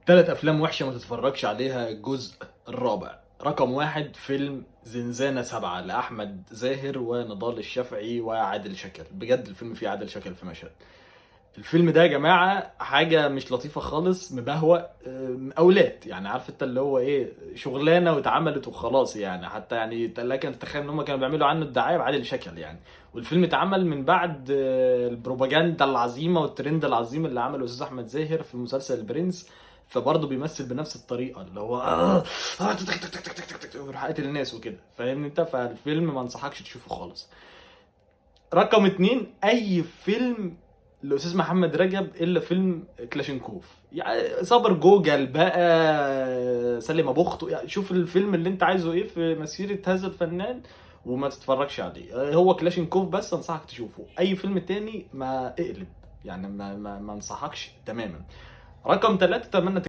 ثلاث افلام وحشة ما تتفرجش عليها، الجزء الرابع. رقم واحد فيلم زنزانة 7 لأحمد زاهر ونضال الشافعي وعادل شكل. بجد الفيلم فيه عادل شكل في مشهد. الفيلم ده يا جماعة حاجة مش لطيفة خالص، مبهوأ، أولاد يعني، عارف انت اللي هو ايه، شغلانة واتعملت وخلاص يعني. حتى يعني لك ان تتخيل ان هم كانوا بيعملوا عنه الدعاية بعادل شكل يعني. والفيلم اتعمل من بعد البروباجندا العظيمة والترند العظيم اللي عمله الأستاذ أحمد زاهر في مسلسل البرنس، فبرضه بيمثل بنفس الطريقة اللي هو تك تك تك تك تك تك ويروح قاتل الناس وكده، فاهمني انت؟ فالفيلم ما انصحكش تشوفه خالص. رقم اتنين اي فيلم الاستاذ محمد رجب الا فيلم كلاشينكوف، يعني صبر جوجل بقى، سلم ابو اخته، يعني شوف الفيلم اللي انت عايزه ايه في مسيره هذا الفنان وما تتفرجش عليه. هو كلاشينكوف بس انصحك تشوفه، اي فيلم تاني ما اقلب يعني، ما انصحكش تماما. رقم 3 اتمنى